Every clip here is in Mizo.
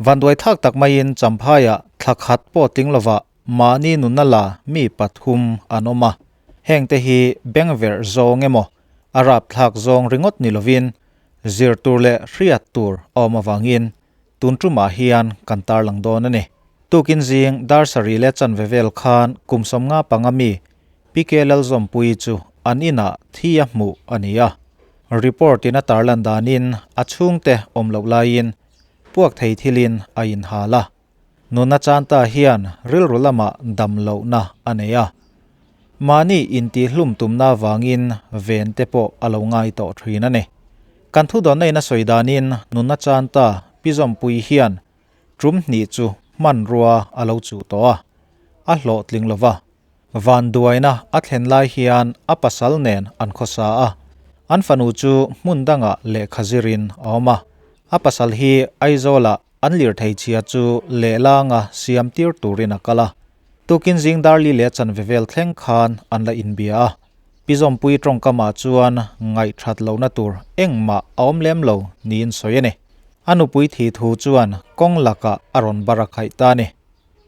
Vanduai thlak tak maiin Champhaiah thla khat pawh tling lovah mahni nunna la mi pathum an awm a. Hengte hi bengverh zawng emaw a rapthlak zawng ringawt ni lovin zir tur leh hriat tur a awm avangin tun tumah hian kan tarlang dawn a ni. Tukin zing dar sarih leh chanve vel khan kum 55 mi PK Lalzawmpuii chu an inah thi a hmuh a ni a. Report in a tarlan danin a chhungte awm loh laiin puak thei thilin a inhal a. Nuna chanta hian rilru lamah dam lohna a nei a. Mahni intihhlum tumna avangin ven te pawh a lo ngai tawh thin a ni. Kan thudawnna in a sawi danin nuna chanta Pi Zawmpuii hian tum hnih chu hmanrua a lo chuh tawh a, a hlawhtling lova. Vanduaina a thlen lai hian a pasal nen an khawsa a, an fanu chu hmun dangah lehkha zirin a awm a. A pasal hi Aizawlah an lirthei chhia chu lehlanga siam tir turin a kal a. Tukin zing darli leh chanve vel thleng khan an la inbia a. Pi Zawmpuii tawngkamah chuan ngaihthat lohna tur engmah a awm lem lo niin sawi a ni. A nupui thi thu chuan kawng lakah a rawn bar a khaih ta a ni.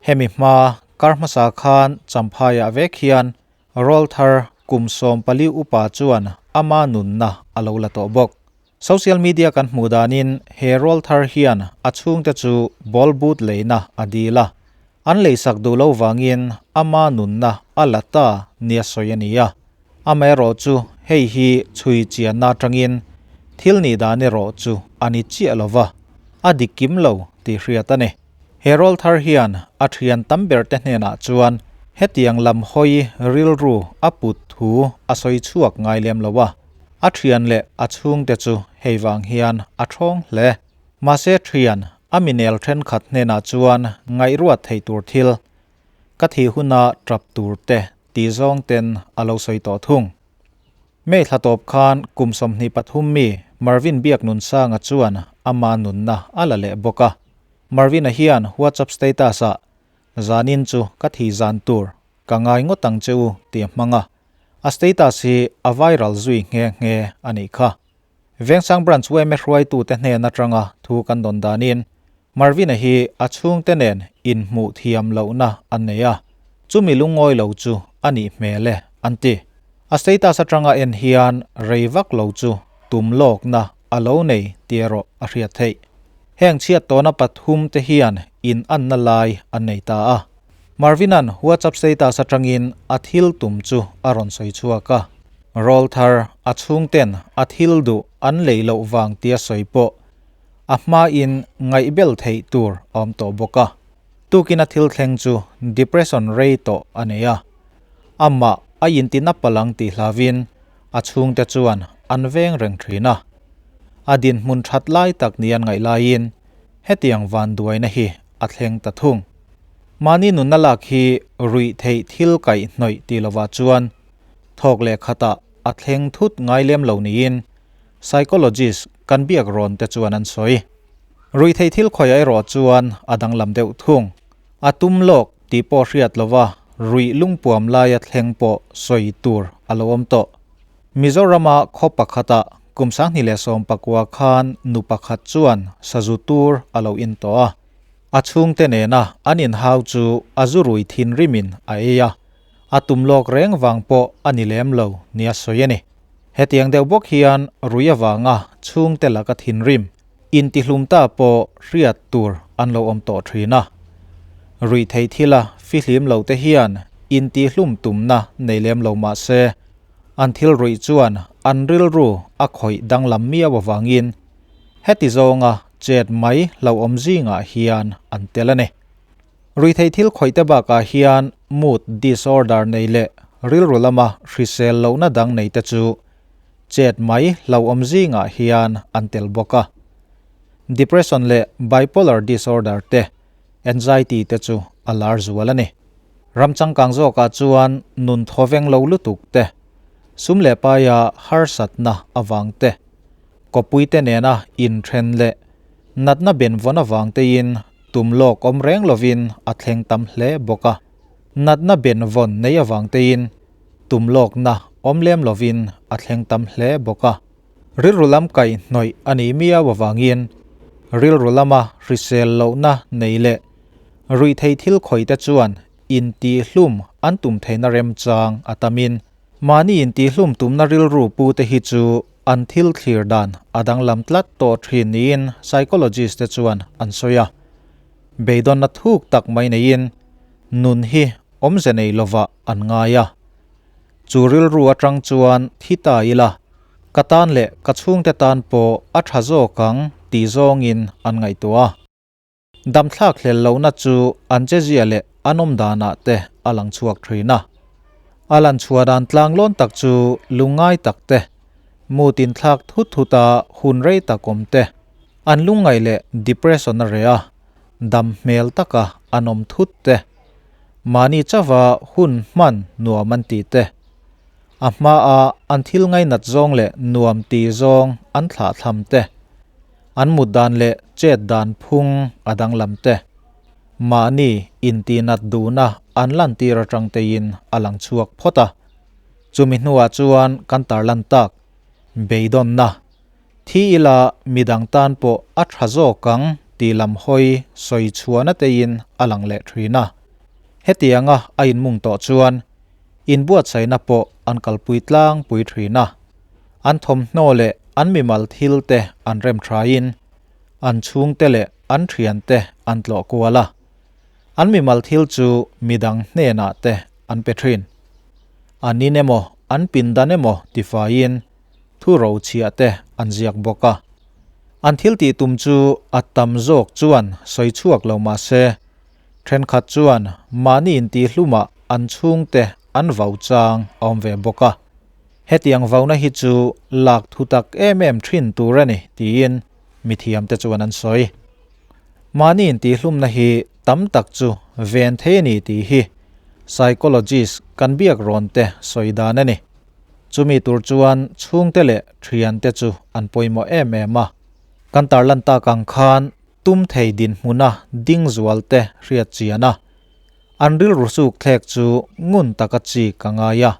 Hemi hma kar hmasa khan Champhaiah vek hian rawl thar kum 14 upa chuan ama nunna a lo la tawh bawk. Social media kan hmuh danin he rawl thar hian a chhungte chu ball boot leina a dil a. An leisak duh lo vangin ama nunna a la ta nia sawi a ni a. Amaherawh chu hei hi chhui chianna atangin thil nih dan erawh chu a ni chiah lova, a dik kim lo tih hriat a ni. He rawl thar hian a thian tam ber te hnenah chuan hetiang lam hawi rilru a put thu a sawi chhuak ngai lem lo a. A thian leh a chhungte chu hei vang hian a thawng hle. Mahse thian a minel thenkhat hnenah chuan ngaihruat theih tur thil ka thi huna tap tur te tih zawng ten a lo sawi tawh thung. May thla tawp khan kum 23 mi Marvin Biak Nunsanga chuan ama nunna a la leh bawk a. Marvin-a hian WhatsApp status-ah Zanin chu ka thi zan tur, ka ngai ngawt ang che u tih a hmang a. A status hi a viral zui nghe nghe a nih kha. Vengsang Branch yma hruaitute hnen atanga thu kan dawn danin Marvin-a hi a chhungte nen inhmuh thiam lohna an nei a, chumi lungawi lo chu a nih hmel e an ti. A status atanga en hian rei vak lo chu tum lawkna a lo nei tih erawh a hriat theih. Heng chhiat tawna pathum te hian in anna lai an nei ta a. Marvin-a'n WhatsApp status atangin a thil tum chu a rawn sawi chhuak a. Rawl thar a chhungten a thil duh an lei loh vang tia sawi pawh a hmain ngaihbel theih tur a awm tawh bawk a. Tukin a thil thleng chu depression rei tawh a nei a. Amah a intina palang tih hlavin a chhungte chuan an veng reng thin a. A dinhmun that lai tak ni an ngaih laiin hetiang vanduaina hi a thleng ta thung. Mahni nunna lak hi ruih theih thil kaih hnawih tih lovah chuan thawk leh khatah a thleng thut ngai lem lo niin psychologist kan biak rawn te chuan an sawi. Ruih theih thil khawiah erawh chuan a danglam deuh thung. A tum lawk tih pawh hriat lova ruih lungpuam laia thleng pawh sawi tur a lo awm tawh. Mizorama khaw pakhatah kum 2019 khan nu pakhat chuan sazu tur a lo in tawh a. A chhungte nena an inhau chu a zu rui thin rimin a ei a. A tum lawk reng vang pawh a ni lem lo nia sawi a ni. Hetiang deuh bawk hian rui avanga chhungte laka thinrim intihlum ta pawh hriat tur an lo awm tawh thin a. Rui thei thila fihlim lo te hian intihlum tumna nei lem lo mah se an thil ruih chuan an rilru a khawih danglam miau avangin heti zawnga chet mai lo awm zingah hian an tel a ni. Rui thei thil khawih te bakah hian mood disorder nei leh rilru lama hrisel lohna dang nei te chu chet mai lo awm zingah hian an tel bawk a. Depression leh bipolar disorder te, anxiety te chu a lar zual a ni. Ramchangkang zawkah chuan nun thawveng lo lutuk te, sum leh paia harsatna awang te, kawpui te nena inthen leh natna benvawn awang tein tum lawk awm reng lovin a thleng tam hle bawk a. Natna benvawn nei awang tein tum lawkna awm lem lovin a thleng tam hle bawk a. Rilru lam kaih hnawih a nih miau awangin Rilru lama hrisel lohna nei leh ruihtheih thil khawihte chuan intihhlum an tum theihna remchang a tamin, mahni intihhlum tumna rilru pute hi chu an thil thlir dan a danglam tlat tawh thin niin psychologist te chuan an sawi a. Beidawnna thuk tak mai neiin nun hi awmze nei lovah an ngai a. Chu rilru atang chuan thi ta ila, ka tan leh ka chhungte tan pawh a tha zawk ang tih zawngin an ngaihtuah a. Damthlak hlel lohna chu an chezia leh an awm danah te a lang chhuak thin a. A lan chhuah dan tlanglawn tak chu lungngai tak te, mood inthlak thut thuta hun rei tak awm te, an lungngaih leh depression a reh a, dam hmel taka an awm thut te, mahni chauha hun hman nuam an tih te, a hmaa an thil ngainat zawng leh nuam tih zawng an thlahthlam te, an mut dan leh chet dan phung a danglam te, mahni intihnat duhna an lantir atang teiin a lang chhuak phawt a. Chumi hnuah chuan kan tarlan tak, beidawnna. Thi ila midang tan pawh a tha zawk ang tih lam hawi sawi chhuahna teiin a lang leh thin a. Hetianga a inmung tawh chuan inbuatsaihna pawh an kalpui tlangpui thin a. An thawmhnaw leh an mimal thil te an rem thain an chhungte leh an thiante an tlawh kual a. An mimal thil chu midang hnenah te an pe thin. An in emaw an pindan emaw tifaiin thu rochhiah te an ziak bawk a. An thil tih tum chu a tam zawk chuan sawi chhuak lo mah se, thenkhat chuan mahni intihhlumah an chhungte an vau chang a awm ve bawk a. Hetiang vauna hi chu lak thu tak em em thin tur a ni tiin mithiamte chuan an sawi. Mahni intihhlumna hi tam tak chu ven thei a ni tih hi psychologist kan biak rawn te sawi dan a ni. Chumi tur chuan chhungte leh thiante chu an pawimawh em em a. Kan tarlan tak ang khan tum thei dinhmuna ding zual te hriat chian a, an rilru suk thlek chu ngun taka chik a ngai a.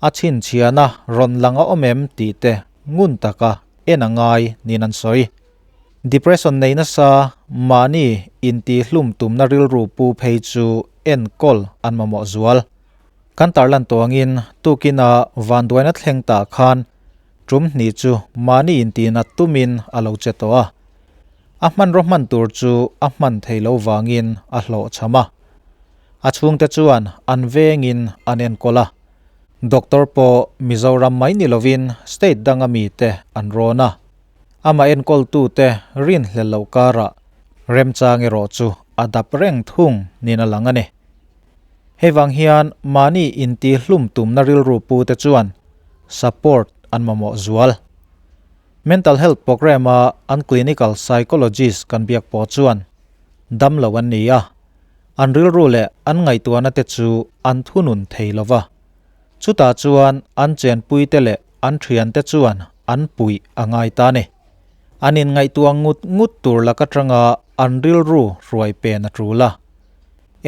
A chhinchhiahna rawn lang a awm em tih te ngun taka en a ngai niin an sawi. Depression nei nasa mahni intihhlum tumna rilru pu phei chu enkawl an mamawh zual. Kan tarlan tawngin tukina vanduaina thleng tah khan tum hnih chu mahni intihnat tumin a lo che tawh a. A hmanraw hman tur chu a hman thei lo vangin a hlawhchham a. A chhungte chuan an vengin an enkawl a. Doctor pawh Mizoram mai ni lovin state danga mite an rawn a. Amah enkawltute rinhlel loh karah remchang erawh chu a dap reng thung niin a lang a ni. Hei vang hian mahni intihlum tumna rilru pute chuan support an mamawh zual. Mental health programme-a an clinical psychologist kan biak pawh chuan dam lo an ni a, an rilru leh an ngaihtuahna te chu an thunun thei lo va. Chutah chuan an chenpuite leh an thiante chuan an puih a ngai ta a ni. An inngaihtuah ngut ngut tur lak atanga an rilru hruai pen a tul a.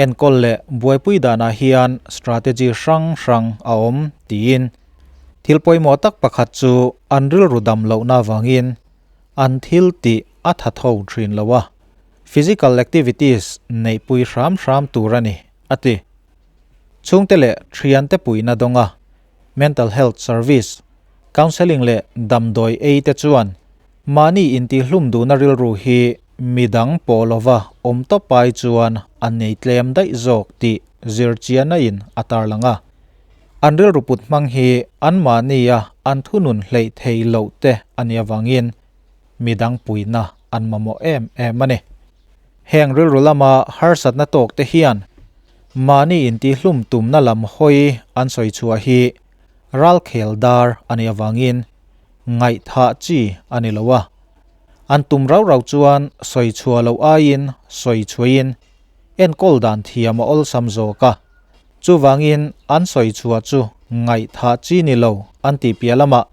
Enkawl leh buaipui danah hian strategy hrang hrang a awm tiin thil pawimawh tak pakhat chu an rilru dam lohna avangin an thil tih a tha tho thin lo a, physical activities neihpui hram hram tur a ni, a ti. Chhungte leh thiante puihna dawnga mental health service, counselling leh damdawi ei te chuan Mahni intihlum duhna rilru hi midang pawh lova awm tawp ai chuan an nei tlem daih zawk tih zirchiahna in a tarlang a. An rilru put hmang hi anmahnia an thunun hleih thei loh te a nih avangin midang puihna an mamawh em em a ni. Heng rilru lama harsatna tawk te hian mahni intihlum tumna lam hawi an sawi chhuah hi ralkhel dar a nih avangin ngaihthah chi a ni lo a. An tum rau rau chuan sawi chhuah loh aiin sawi chhuahin enkawl dan thiam a awlsam zawk a. Chuvangin an sawi chhuah chu ngaihthah chi ni lo an tih piah lamah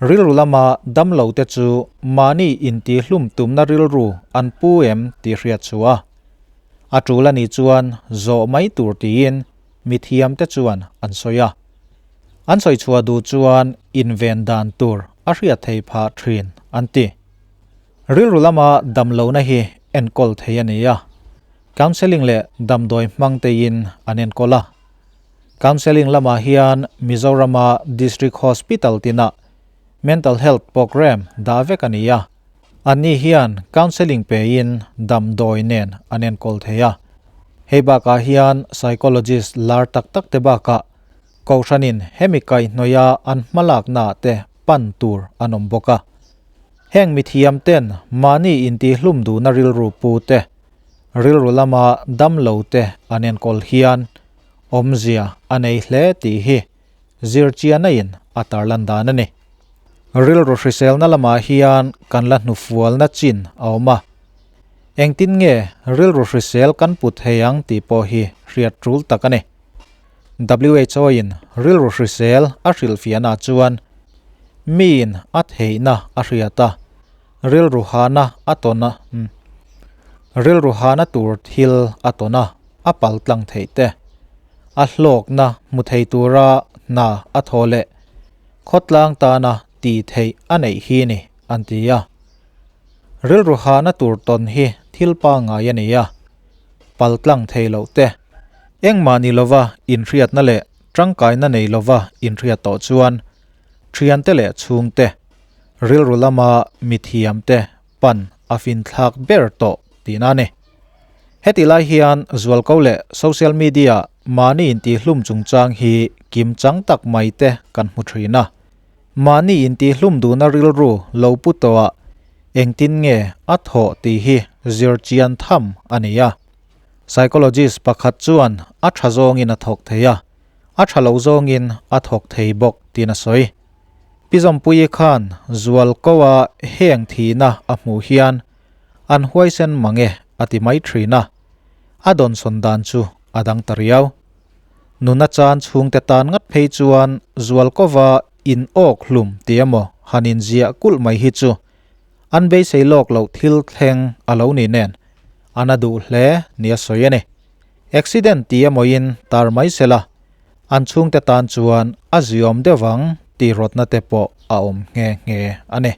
rilru lama damlo te chu mahni intihlum tumna rilru an pu em tih hriat chhuah a. A tul a nih chuan zawh mai tur tiin mithiam te chuan an sawi a. An sawi chhuah duh chuan inven dan tur a hriat thei phah thin an ti. Rilru lama damlohna hi enkawl thei a ni a, counselling leh damdawi hmang teiin an enkawl a. Counselling lamah hian Mizorama District Hospital tinah Mental Health Programme dah vek a ni a, anni hian counselling pein damdawi nen an enkawl thei a. Hei bakah hian psychologist lar tak tak te bakah Kohhranin hemi kaihhnawia an hmalaknaah te pan tur an awm bawk a. Heng mithiam ten mahni intihhlum duhna rilru pu te, rilru lama damlo te an enkawl hian awmzia a nei hle tih hi zirchiana in a tarlan dan a ni. Rilru hriselna lamah hian kan la hnufualna chin a awm a. Engtin nge rilru hrisel kan put thei ang tih pawh hi hriat tul tak a ni. WHO-in rilru hrisel a hrilhfiahna chuan miin a theihna a hriat a, rilru hahna a tawn a, rilru hahna tur thil a tawn a, a pal tlang theih te, a hlawkna hmu thei tura hna a thaw leh khawtlang tana tih theih a neih hi ni, an ti a. Rilru hahna tur tawn hi thil pangngai a ni a. pal tlang thei loh te, engmah ni lova inhriatna leh tangkaina nei lova inhriat tawh chuan thiante leh chhungte, rilru lama mithiamte pan a finthlak ber tawh tihna a ni. Heti lai hian zualko leh social media mahni intihhlum chungchang hi kimchang tak mai te kan hmu thin a. Mahni intihhlum duhna rilru lo pu tawhah engtin nge a thawh tih hi zir chian tham a ni a. Psychologist pakhat chuan a tha zawngin a thawk thei a, a tha lo zawngin a thawk thei bawk tiin a sawi. Pi Zawmpuii khan zual ko a heng thihna a hmuh hian an huaisen mang e a ti mai thin a, a dawnsawn dan chu a dang ta riau. Nuna chan chhungte tan ngat phei chuan Zualkova in awk hlum tih emaw han inziah kulh mai hi chu an beisei lawk loh thil thleng a lo ni nen a na duh hle nia sawi a ni. Accident tih emawin tar mai sela an chhungte tan chuan a ziawm deuh vang tih rawtna te pawh a awm nghe nghe a ni.